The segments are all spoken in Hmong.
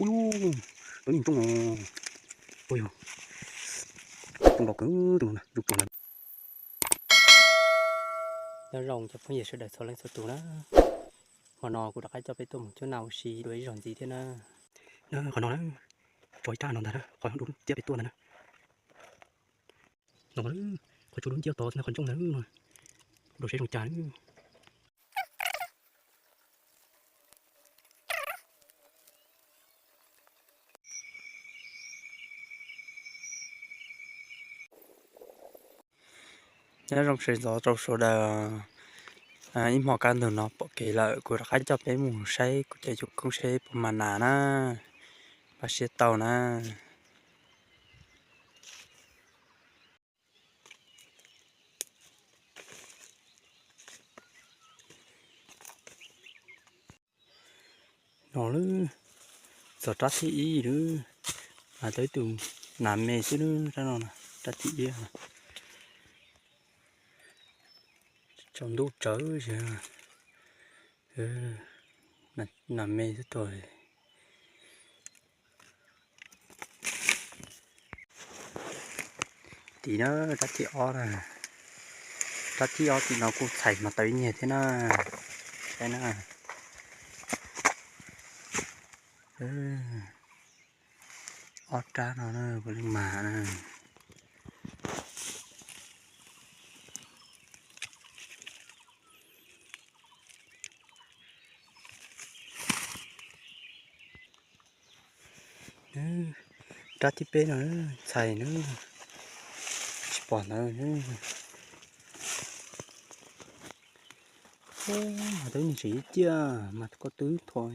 Ub, tau ib niag ntsooj os. Ua yog ntsooj los kawg tus no na, ntsooj tsuas ntag. Nyob zoo cov phooj ywg sawv daws txhua leej txhua tus na. Hmo no kuv rov qab coj peb tuaj mus cuab nab ua si dua ib zaug ntxiv thiab na. Na qhov no na, tso ib rab no ntag na, qhov dub ciab peb tuaj ntag na. No, qhov tsuas dub ciab tod na, qhov ntsooj ntag no. Rau seb zoo cas na. Nyob zoo sawv ntxov rau sawv daws, ib hmos kaj ntug no pom kev lawm kuv rov qab coj peb mus saib kuv cov yawg koob seb puas mag nas na, pab siab tau na. No lawm, txog rab thib ib lawm, mas tau ib tug nas me xwb lawm, rab no, rab thib ib. Tsaus ntuj tsawv zog, nas me xwb tag. Tim na, rab thib ob na, rab thib ob tim no kuj txhais mas tau ib nyuag thiab na, saib na. Ob rab no na, puav leej mag na. Rab thib peb no txhais na, tsis pom ntawd. Mas tau ib niag tseem ib ciaj mas ko tw thuam.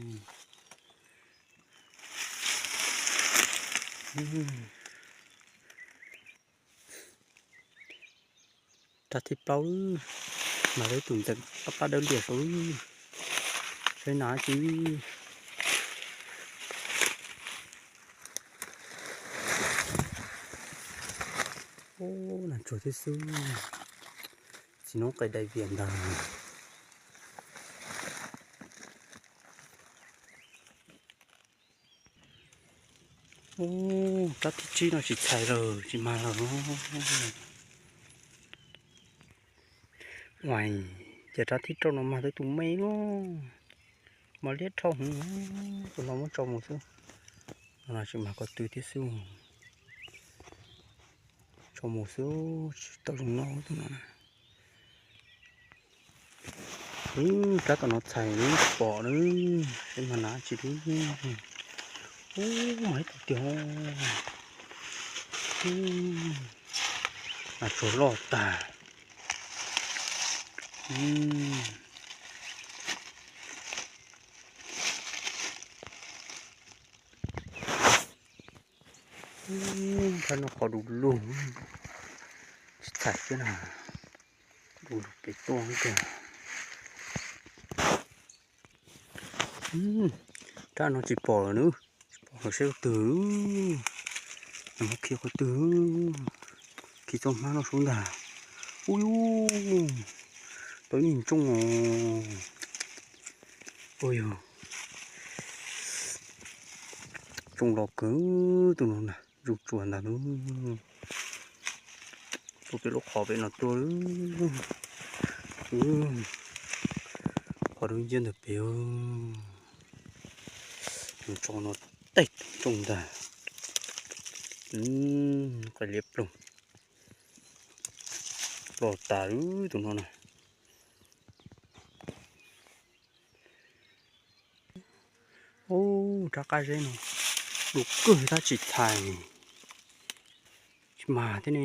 Rab thib plaub, mas tau ib tug ntxeev pab pab dawb lias saud, saib nas tsi. Nas tsuag thiab xwb, txiv noob qes dai vias ntag. Rab thib tsib no tsis txhais lawm, tsis mag lawm. Ua, ces rab thib rau no mag tau tus me no, mas liab dhau heev, tus no muab tso mus xwb. No tsis mag ko tw thiab xwb, tso mus xwb, tsis tau zoo noj tus no na. Rab tom no txhais tsis pom na, seb mag nas tsi lub. Ub, mag ib tug tiag. Nas tsuag loj tag. Rab no qhov du lug, tsis txhais thiab na, du lug pem tuaj tiag. Rab no tsis pom lawm na, tsis pom lawm, saib qhov twg, mus khi qhov twg, khi txoj hmab no saud ntag. Ub, tau ib niag ntsooj os. Ua yog ntsooj loj kawg tus no na, ntsooj tsuag ntag na. Tuaj pem lub qhov pem no tuaj, qhov dub nciab ntawm pem. Mus tso no tej ntsooj ntag. Qe liab ploog, loj tas tus no na. Ub, rab qab zeb no du kawg tab tsis txhais, tsis mag thiab ne.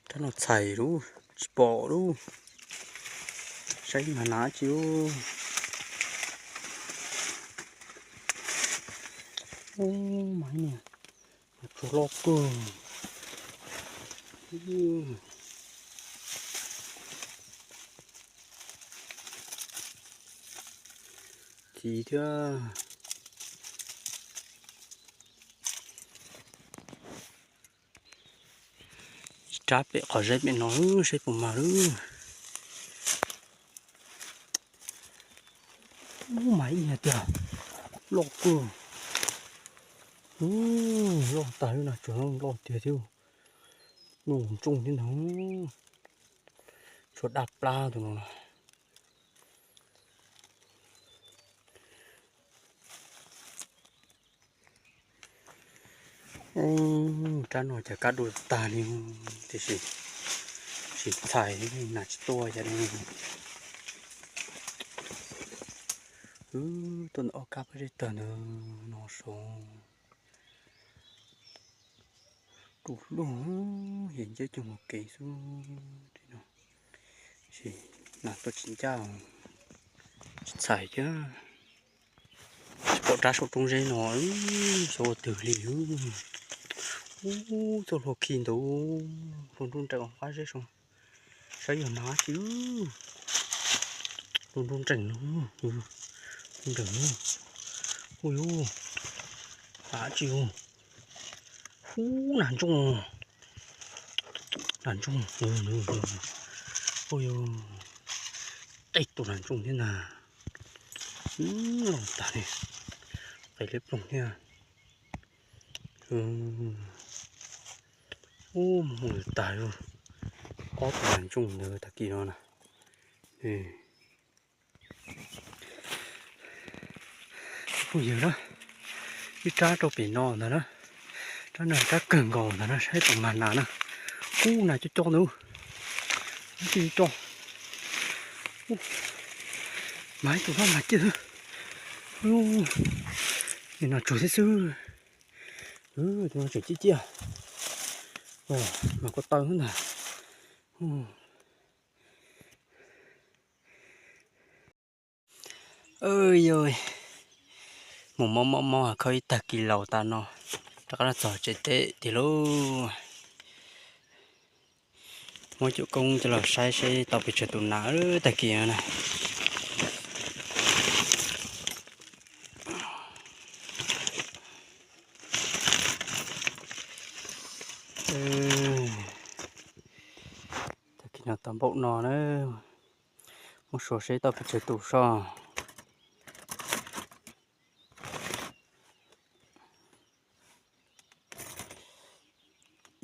Rab no txhais lub, tsis pom lub, saib mag nas tsi lub. Ub, mas niag tsuag loj kawg. Txiv thiab. Ib rab pem qhov zeb pem no saib puas mag lub. Ub, mas ib tiag, loj kawg. Loj tag li na, tsuas loj tiag thiab. Loj ntsooj thiab ntag. Tshuav daj plab tus no na. Rab no cas kab dua tag li, tiam sis tsis txhais, nas tsis tuaj cas li. Tuaj ntawm ob kab pob zeb tawg ntawd no saud. Tus luaj, yam nceb cuag mus kev xwb no. Tab sis nas tuaj tsis ncaj, tsis txhais thiab. Tsis pom rab saum roob zeb no, xyov ua twg li. Ub, txoj hlua khi ntawd, hlua nruj nreem qab zeb saud. Saib yog nas tsi. Hlua nruj nreem no, nruj nreem no. Ub yuv, tas tsi. Ub, nas ntsooj, nas ntsooj. Ub yuv, tej tus nas ntsooj thiab ntag. Loj tag li, qis liab ploog thiab. Ub, mus tag li ob tug nas ntsooj ntawd tag kis no na. Phooj ywg na, ib rab rau pem no ntag na, rab no rab kawg nkaus ntag na, saib puas mag nas na. Ub, nas coob coob ntawd, ub, tsis coob, mag ib tug hlob mag ciaj xwb. Ub, nim no tsuag thiab xwb. Tus no tseem ciaj ciaj, mas ko taw xwb ntag. Yog mus mob mob mob khawb ib tag kis laus tas no, rov qab los txog tsev teb tiag lauj. Muab cuam koob coj los saib seb tau pes tsawg tus nas tag kis no na. Tag kis no tau npaum no na, muab suav seb tau pes tsawg tus soj.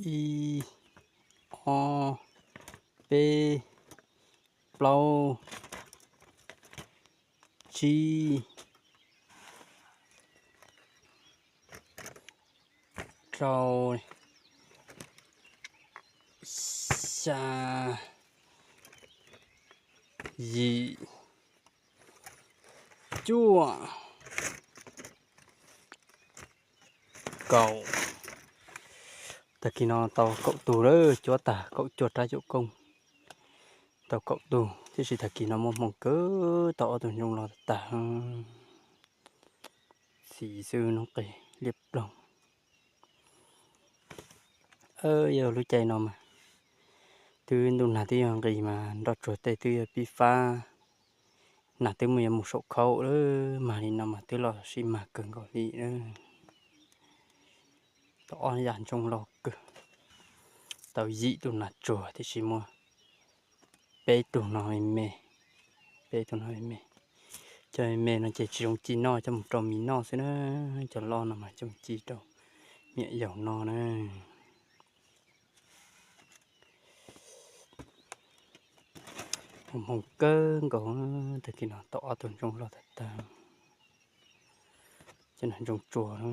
Ib, ob, peb, plaub, tsib, rau, xya, yim, cuaj, kaum. Tag kis no tau kaum tus lawm, cuab tag kaum cuaj rab cuam koob, tau kaum tus, tiam sis tag kis no muaj hmoo kawg tau ob tug ntsooj loj tag tag. Xis xwb, noob qes liab ploog. Yog lub caij no mas twb ntuj nag twb yuav nqis mas nroj tsuag tej twb yuav pib fab, nas twb mus yuav mus saum khaub lawm, mag li no mas twb los sib mag kawg nkaus li lawm. Tau ob yam ntsooj loj kawg, tau yim tus nas tsuag tiam sis muaj peb tug no me me, peb tug no me me. Cov me me no ces tsis zoo ci noj, coj mus rau mis noj xwb na. Cov loj no mas coj mus ci rau me nyuam yaus noj na. Hmoo kawg nkaus, tag kis no tau ob tug ntsooj loj tag tag. Cov no ntsooj tsuag na.